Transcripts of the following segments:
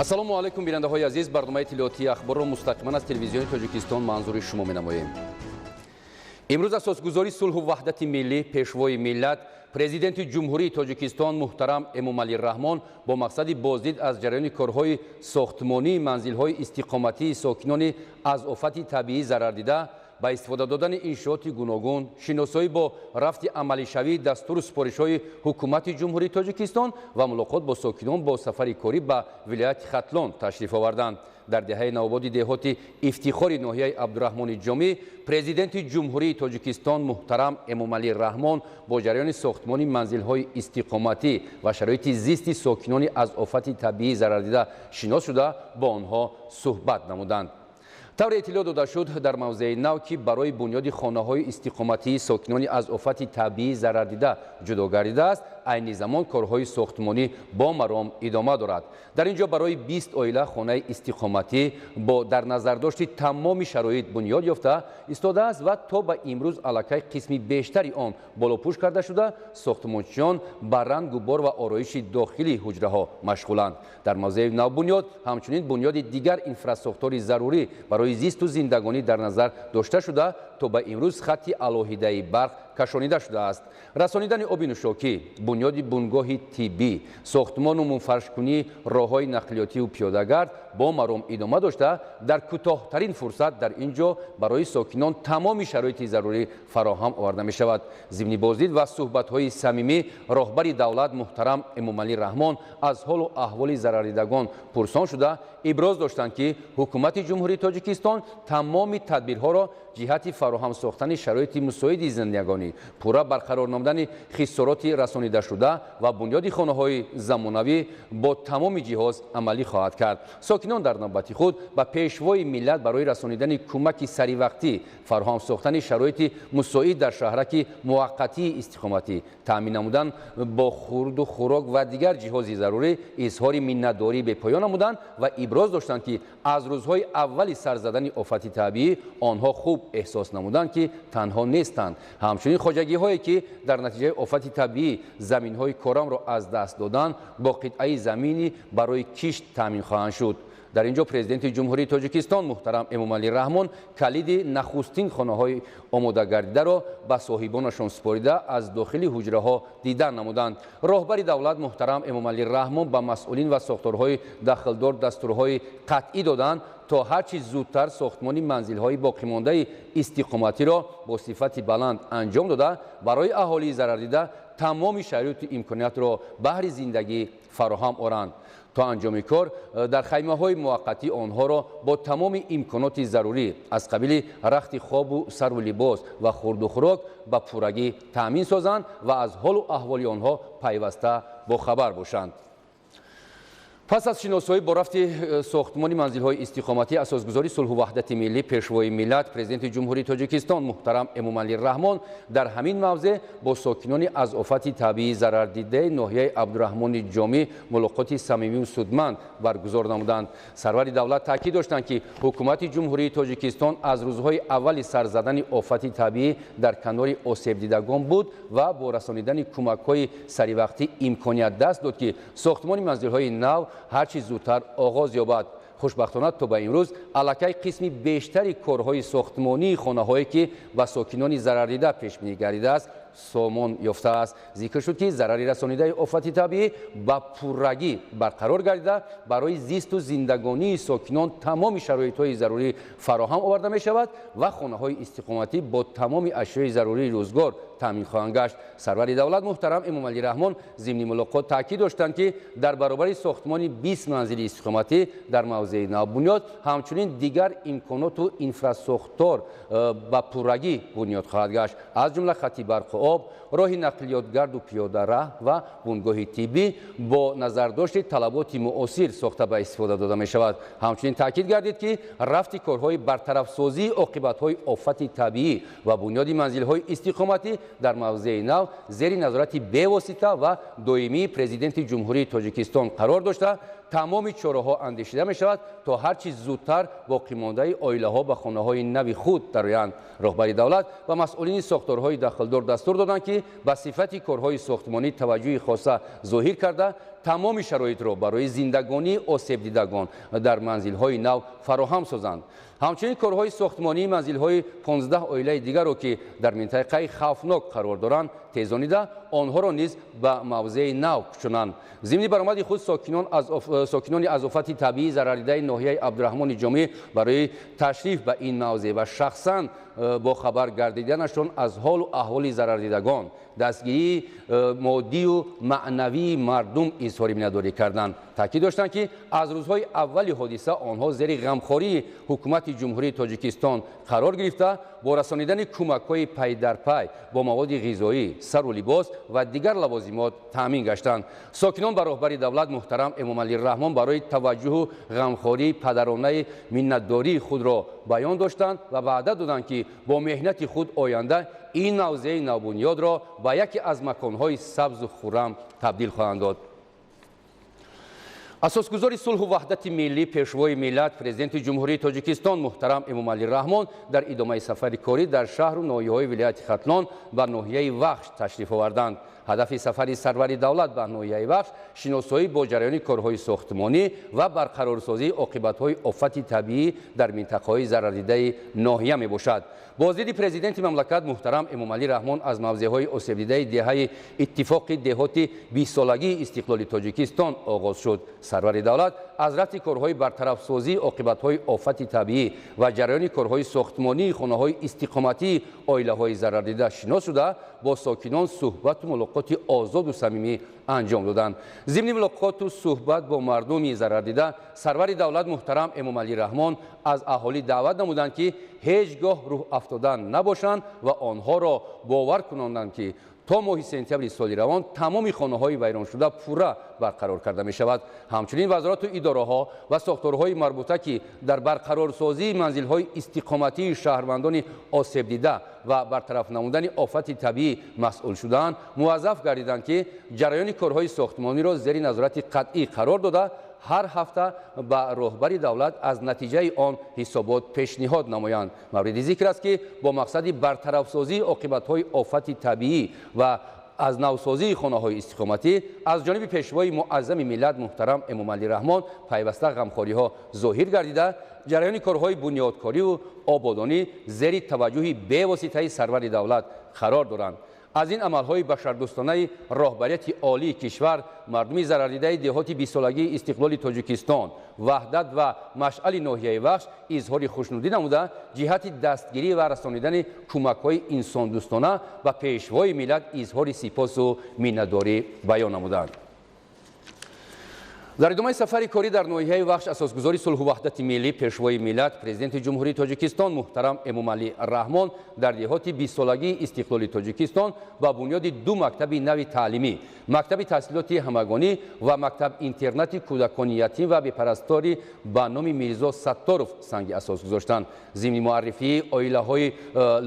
Ассалому алайкум, бинандаҳои азиз. Барномаи иттилоотии Ахборро мустақиман аз Телевизиони Тоҷикистон манзури шумо менамоем. Имрӯз асосгузори сулҳу ваҳдати миллӣ, пешвои миллат, Президенти Ҷумҳурии Тоҷикистон муҳтарам Эмомалӣ Раҳмон бо мақсади боздид аз ҷараёни корҳои сохтмонии манзилҳои истиқоматии сокинони аз офати табиӣ зарардида, ба истифода додани иншооти гуногун, шиносоӣ бо рафти амалишавии дастуру супоришҳои Ҳукумати Ҷумҳурии Тоҷикистон ва мулоқот бо сокинон бо сафари корӣ ба вилояти Хатлон ташриф оварданд. Дар деҳаи Навободи деҳоти Ифтихори ноҳияи Абдураҳмони Ҷомӣ Президенти Ҷумҳурии Тоҷикистон муҳтарам Эмомалӣ Раҳмон бо ҷараёни сохтмони манзилҳои истиқоматӣ ва шароити зисти сокинони аз офати табиӣ зарардида шинос шуда, бо онҳо суҳбат намуданд. Тавре иттилоъ дода шуд, дар мавзеи нав, ки барои бунёди хонаҳои истиқоматии сокинони аз офати табиӣ зарардида ҷудо гардидааст, айни замон корҳои сохтмонӣ бо маром идома дорад. Дар ин ҷо барои 20 оила хонаи истиқоматӣ бо дар назардошти тамоми шароит бунёд ёфта истодааст ва то ба имрӯз аллакай қисми бештари он болопӯш карда шуда, сохтмончиён ба рангу бор ва ороиши дохили ҳуҷраҳо машғуланд. Дар мавзеи навбунёд ҳамчунин бунёди дигар инфрасохтори зарурӣ барои зисту зиндагонӣ дар назар дошта шуда, то ба имрӯз хатти алоҳидаи барқ кашонида шудааст. Расонидани оби нӯшокӣ, бунёди бунгоҳи тиббӣ, сохтмону мунфаршкунии роҳҳои нақлиётиву пиёдагард бо маром идома дошта, дар кӯтоҳтарин фурсат дар ин ҷо барои сокинон тамоми шароити зарурӣ фароҳам оварда мешавад. Зимни боздид ва суҳбатҳои самимӣ роҳбари давлат муҳтарам Эмомалӣ Раҳмон аз ҳолу аҳволи зарардидагон пурсон шуда, иброз доштанд, ки Ҳукумати Ҷумҳурии Тоҷикистон тамоми тадбирҳоро ҷиҳати фароҳам сохтани шароити мусоиди зиндагонӣ, пурра барқарор намудани хисороти расонидашуда ва бунёди хонаҳои замонавӣ бо тамоми ҷиҳоз амалӣ хоҳад кард. Сокинон дар навбати худ ба пешвои миллат барои расонидани кӯмаки саривақтӣ, фароҳам сохтани шароити мусоид дар шаҳраки муваққатии истиқоматӣ, таъмин намудан бо хурду хӯрок ва дигар ҷиҳози зарурӣ изҳори миннатдории бепоён намуданд ва иброз доштанд, ки аз рӯзҳои аввали сар задани офати табиӣ онҳо хуб эҳсос намуданд, ки танҳо нестанд. Ҳамчунин хоҷагиҳое, ки дар натиҷаи офати табиӣ заминҳои корамро аз даст доданд, бо қитъаи заминӣ барои кишт таъмин хоҳанд шуд. Дар ин ҷо Президенти Ҷумҳурии Тоҷикистон муҳтарам Эмомалӣ Раҳмон калиди нахустин хонаҳои омодагардидаро ба соҳибонашон супорида, аз дохили ҳуҷраҳо дидан намуданд. Роҳбари давлат муҳтарам Эмомалӣ Раҳмон ба масъулин ва сохторҳои дахлдор дастурҳои қатъӣ доданд, то ҳарчи зудтар сохтмони манзилҳои боқимондаи истиқоматиро бо сифати баланд анҷом дода, барои аҳолии зарардида тамоми шароиту имкониятро баҳри зиндагӣ фароҳам оранд. То анҷоми кор дар хаймаҳои муваққатӣ онҳоро бо тамоми имконоти зарурӣ аз қабили рахти хобу сару либос ва хурду хӯрок ба пуррагӣ таъмин созанд ва аз ҳолу аҳволи онҳо пайваста бохабар бошанд. Пас аз шиносоӣ бо рафти сохтмони манзилҳои истиқоматӣ, асосгузори сулҳу ваҳдати миллӣ, пешвои миллат, Президенти Ҷумҳурии Тоҷикистон муҳтарам Эмомалӣ Раҳмон дар ҳамин мавзеъ бо сокинони аз офати табиӣ зарардидаи ноҳияи Абдураҳмони Ҷомӣ мулоқоти самимию судманд баргузор намуданд. Сарвари давлат таъкид доштанд, ки Ҳукумати Ҷумҳурии Тоҷикистон аз рӯзҳои аввали сар задани офати табиӣ дар канори осебдидагон буд ва бо расонидани кӯмакҳои саривақтӣ имконият даст дод, ки сохтмони манзилҳои нав ҳарчи зудтар оғоз ёбад. Хушбахтона, то ба имрӯз аллакай қисми бештари корҳои сохтмонии хонаҳое, ки ба сокинони зарардида пешбинӣ гардидааст, сомон ёфтааст. Зикр шуд, ки зарари расонидаи офати табиӣ ба пуррагӣ барқарор гардида, барои зисту зиндагонии сокинон тамоми шароитҳои зарурӣ фароҳам оварда мешавад ва хонаҳои истиқоматӣ бо тамоми ашёи зарурии рӯзгор таъмин хоҳанд гашт. Сарвари давлат муҳтарам Эмомалӣ Раҳмон зимни мулоқот таъкид доштанд, ки дар баробари сохтмони 20 манзили истиқоматӣ дар мавзеи навбунёд ҳамчунин дигар имконоту инфрасохтор ба пуррагӣ бунёд хоҳад гашт, аз ҷумла хатти барқу об, роҳи нақлиётгарду пиёдараҳ ва бунгоҳи тиббӣ бо назардошти талаботи муосир сохта ба истифода дода мешавад. Ҳамчунин таъкид гардид, ки рафти корҳои бартарафсозии оқибатҳои офати табиӣ ва бунёди манзилҳои истиқоматӣ дар мавзеи нав зери назорати бевосита ва доимии Президенти Ҷумҳурии Тоҷикистон қарор дошта, Тамоми чораҳо андешида мешавад, то ҳарчи зудтар боқимондаи оилаҳо ба хонаҳои нави худ дароянд. Роҳбари давлат ва масъулини сохторҳои дахлдор дастур доданд, ки ба сифати корҳои сохтмонӣ таваҷҷӯҳи хоса зоҳир карда, тамоми шароитро барои зиндагонии осебдидагон дар манзилҳои нав фароҳам созанд. Ҳамчунин корҳои сохтмонии манзилҳои 15 оилаи дигарро, ки дар минтақаи хавфнок қарор доранд, тезонида, онҳоро низ ба мавзеи нав кӯчонанд. Зимни баромади худ сокинони аз офати табиӣ зарардидаи ноҳияи Абдураҳмони Ҷомӣ барои ташриф ба ин мавзеъ ва шахсан бохабар гардиданашон аз ҳолу аҳволи зарардидагон, дастгирии моддию маънавии мардум изҳори миннатдорӣ карданд. Таъкид доштанд, ки аз рӯзҳои аввали ҳодиса онҳо зери ғамхории ҳукумати Ҷумҳурии Тоҷикистон қарор гирифта, бо расонидани кӯмакҳои пайдарпай бо маводи ғизоӣ, сару либос ва дигар лавозимот таъмин гаштанд. Сокинон ба роҳбари давлат муҳтарам Эмомалӣ Раҳмон барои таваҷҷӯҳу ғамхории падаронаи миннатдории худро баён доштанд ва ваъда доданд, ки бо меҳнати худ оянда ин мавзеи навбунёдро ба яке аз маконҳои сабзу хуррам табдил хоҳанд дод. Асосгузори сулҳу ваҳдати миллӣ, Пешвои миллат, Президенти Ҷумҳурии Тоҷикистон муҳтарам Эмомалӣ Раҳмон дар идомаи сафари корӣ дар шаҳру ноҳияҳои вилояти Хатлон ба ноҳияи Вахш ташриф оварданд. Ҳадафи сафари сарвари давлат ба ноҳияи Вахш шиносоӣ бо ҷараёни корҳои сохтмонӣ ва барқарорсозии оқибатҳои офати табиӣ дар минтақаҳои зарардидаи ноҳия мебошад. Боздиди президенти мамлакат муҳтарам Эмомалӣ Раҳмон аз мавзеъҳои осебдидаи деҳаи Иттифоқи деҳоти 20-солагии истиқлоли Тоҷикистон оғоз шуд. Сарвари давлат аз рафти корҳои бартарафсозии оқибатҳои офати табиӣ ва ҷараёни корҳои сохтмонии хонаҳои истиқоматии оилаҳои зарардида шинос шуда, бо сокинон суҳбату мулоқоти озоду самимӣ анҷом доданд. Зимни мулоқоту суҳбат бо мардуми зарардида сарвари давлат муҳтарам Эмомалӣ Раҳмон аз аҳолӣ даъват намуданд, ки ҳеҷ гоҳ рӯҳ афтода набошанд ва онҳоро бовар кунонданд, ки то моҳи сентябри соли равон тамоми хонаҳои вайроншуда пурра барқарор карда мешавад. Ҳамчунин вазорату идораҳо ва сохторҳои марбута, ки дар барқарорсозии манзилҳои истиқоматии шаҳрвандони осебдида ва бартараф намудани офати табиӣ масъул шудаанд, муваззаф гардиданд, ки ҷараёни корҳои сохтмониро зери назорати қатъӣ қарор дода, ҳар ҳафта ба роҳбари давлат аз натиҷаи он ҳисобот пешниҳод намоянд. Мавриди зикр аст, ки бо мақсади бартарафсозии оқибатҳои офати табиӣ ва аз навсозии хонаҳои истиқоматӣ аз ҷониби Пешвои муаззами миллат муҳтарам Эмомалӣ Раҳмон пайваста ғамхориҳо зоҳир гардида, ҷараёни корҳои бунёдкориву ободонӣ зери таваҷҷӯҳи бевоситаи сарвари давлат қарор доранд. Аз ин амалҳои башардӯстонаи роҳбарияти олии кишвар мардуми зарардидаи деҳоти 20-солагии истиқлоли Тоҷикистон, Ваҳдат ва Машъали ноҳияи Вахш изҳори хушнудӣ намуда, ҷиҳати дастгирӣ ва расонидани кӯмакҳои инсондӯстона ба Пешвои миллат изҳори сипосу миннатдорӣ баён намуданд. Дар идомаи сафари корӣ дар ноҳияи Вахш асосгузори сулҳу ваҳдати миллӣ, Пешвои миллат, Президенти Ҷумҳурии Тоҷикистон муҳтарам Эмомалӣ Раҳмон дар деҳоти 20-солагии истиқлоли Тоҷикистон ба бунёди ду мактаби нави таълимӣ, мактаби таҳсилоти ҳамагонӣ ва мактаб-интернати кӯдакони ятим ва бепарасторӣ ба номи Мирзо Сатторов санги асос гузоштанд. Зимни муаррифии оилаҳои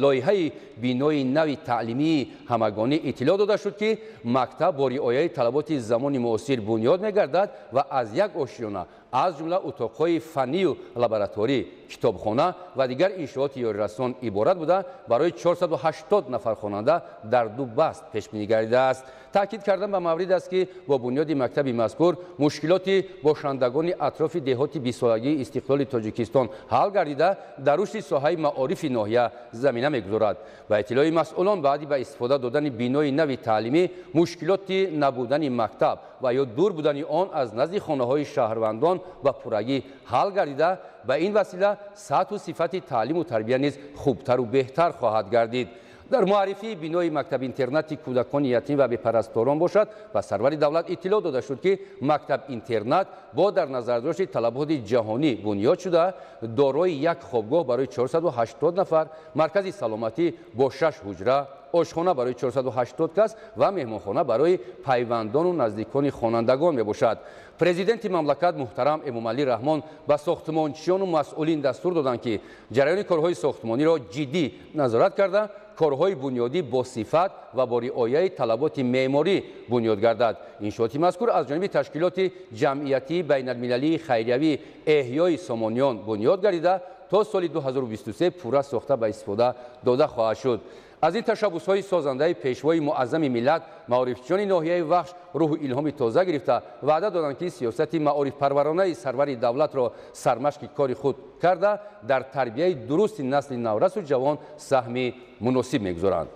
лоиҳаи бинои нави таълимии ҳамагонӣ иттилоъ дода шуд, ки мактаб бо риояи талаботи замони муосир бунёд мегардад ва аз як ошёна, аз ҷумла утоқҳои фаннию лабораторӣ, китобхона ва дигар иншооти ёрирасон иборат буда, барои 480 нафар хонанда дар ду баст пешбинӣ гардидааст. Таъкид кардан ба маврид аст, ки бо бунёди мактаби мазкур мушкилоти бошандагони атрофи деҳоти 20-солагии истиқлоли Тоҷикистон ҳал гардида, дар рушди соҳаи маорифи ноҳия замина мегузорад. Ба иттилои масъулон, баъди ба истифода додани бинои нави таълимӣ мушкилоти набудани мактаб ва ё дур будани он аз назди хонаҳои шаҳрвандон ба пуррагӣ ҳал гардида, ба ин васила сатҳу сифати таълиму тарбия низ хубтару беҳтар хоҳад гардид. Дар муаррифии бинои мактаб-интернати кӯдакони ятим ва бепарасторон бошад, ба сарвари давлат иттилоъ дода шуд, ки мактаб-интернат бо дар назардошти талаботи ҷаҳонӣ бунёд шуда, дорои як хобгоҳ барои 480 нафар, маркази саломатӣ бо 6 ҳуҷра, ошхона барои 480 кас ва меҳмонхона барои пайвандону наздикони хонандагон мебошад. Президенти мамлакат муҳтарам Эмомалӣ Раҳмон ба сохтмончиёну масъулин дастур доданд, ки ҷараёни корҳои сохтмониро ҷиддӣ назорат карда, корҳои бунёдӣ бо сифат ва бо риояи талаботи меъморӣ бунёд гардад. Иншооти мазкур аз ҷониби ташкилоти ҷамъиятии байналмилалии хайриявӣ Эҳёи Сомониён бунёд гардида, то соли 2023 пурра сохта ба истифода дода хоҳад шуд. Аз ин ташаббусҳои созандаи пешвои муаззами миллат маорифчиёни ноҳияи Вахш рӯҳу илҳоми тоза гирифта, ваъда доданд, ки сиёсати маорифпарваронаи сарвари давлатро сармашқи кори худ карда, дар тарбияи дурусти насли наврасу ҷавон саҳми муносиб мегузоранд.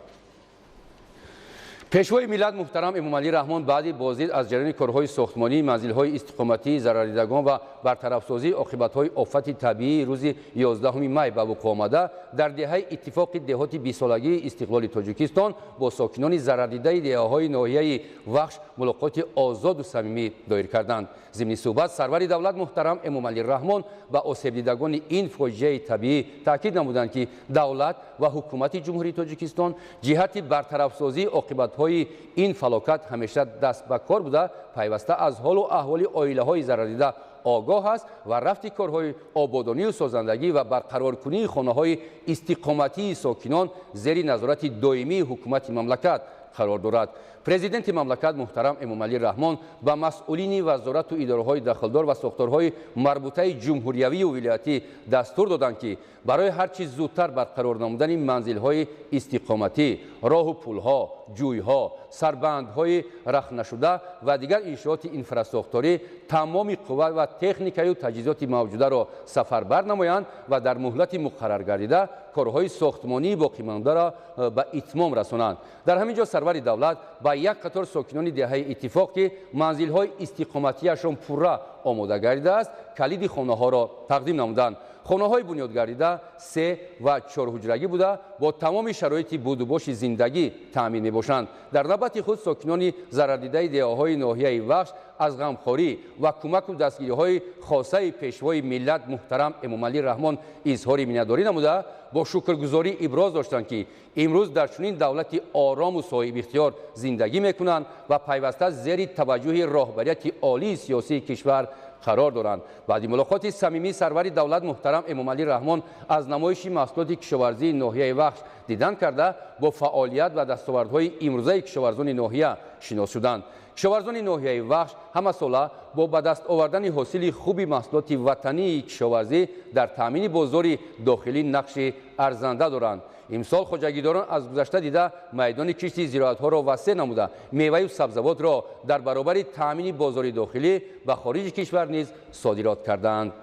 Пешвои миллат муҳтарам Эмомалӣ Раҳмон баъди боздид аз ҷараёни корҳои сохтмонии манзилҳои истиқоматии зарардидагон ва бартарафсозии оқибатҳои офати табиии рӯзи 11 май ба вуқӯъ омада, дар деҳаи Иттифоқи деҳоти 20-солагии истиқлоли Тоҷикистон бо сокинони зарардидаи деҳаҳои ноҳияи Вахш мулоқоти озоду самимӣ доир карданд. Зимни суҳбат сарвари давлат муҳтарам Эмомалӣ Раҳмон ба осебдидагони ин фоҷиаи табиӣ таъкид намуданд, ки давлат ва ҳукумати Ҷумҳурии Тоҷикистон ҷиҳати бартарафсозии оқибатҳои ин фалокат ҳамеша даст ба кор буда, пайваста аз ҳолу аҳволи оилаҳои зарардида огоҳ аст ва рафти корҳои ободонию созандагӣ ва барқароркунии хонаҳои истиқоматии сокинон зери назорати доимии ҳукумати мамлакат қарор дорад. Президенти мамлакат муҳтарам Эмомалӣ Раҳмон ба масъулини вазорату идораҳои дахлдор ва сохторҳои марбутаи ҷумҳуриявию вилоятӣ дастур доданд, ки барои ҳар чиз зудтар барқарор намудани манзилҳои истиқоматӣ, роҳу пулҳо, ҷӯйҳо, сарбандҳои рахнашуда ва дигар иншооти инфрасохторӣ тамоми қувва ва техникаю таҷҳизоти мавҷударо сафарбар намоянд ва дар муҳлати муқаррар гардида корҳои сохтмонии боқимондаро ба итмом расонанд. Дар ҳамин ҷо сарвари давлат ба як қатор сокинони деҳаи Иттифоқ, ки манзилҳои истиқоматиашон пурра омода гардидааст, калиди хонаҳоро тақдим намуданд. Хонаҳои бунёдгардида 3 ва 4 ҳуҷрагӣ буда, бо тамоми шароити будубоши зиндагӣ таъмин мебошанд. Дар навбати худ сокинони зарардидаи деҳаҳои ноҳияи Вахш аз ғамхорӣ ва кӯмаку дастгириҳои хосаи пешвои миллат муҳтарам Эмомалӣ Раҳмон изҳори миннатдорӣ намуда, бо шукргузорӣ иброз доштанд, ки имрӯз дар чунин давлати орому соҳибихтиёр зиндагӣ мекунанд ва пайваста зери таваҷҷӯҳи роҳбарияти олии сиёсии кишвар қарор доранд. Баъди мулоқоти самимии сарвари давлат муҳтарам Эмомалӣ Раҳмон аз намоиши маҳсулоти кишоварзии ноҳияи Вахш дидан карда, бо фаъолият ва дастовардҳои имрӯзаи кишоварзони ноҳия шинос шуданд. Кишоварзони ноҳияи Вахш ҳамасола бо ба даст овардани ҳосили хуби маҳсулоти ватании кишоварзӣ дар таъмини бозори дохилӣ нақши арзанда доранд. Имсол хоҷагидорон аз гузашта дида майдони кишти зироатҳоро васеъ намуда, меваю сабзавотро дар баробари таъмини бозори дохилӣ ба хориҷи кишвар низ содирот карданд.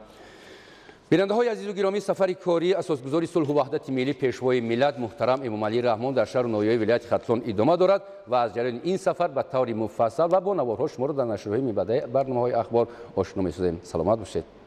Бинандаҳои азизу гиромӣ, сафари кории асосгузори сулҳу ваҳдати миллӣ, пешвои миллат муҳтарам Эмомалӣ Раҳмон дар шаҳру ноҳияҳои вилояти Хатлон идома дорад ва аз ҷараёни ин сафар ба таври муфассал ва бо наворҳо шуморо дар нашрҳои мебаъдаи барномаҳои ахбор ошно месозем. Саломат бошед.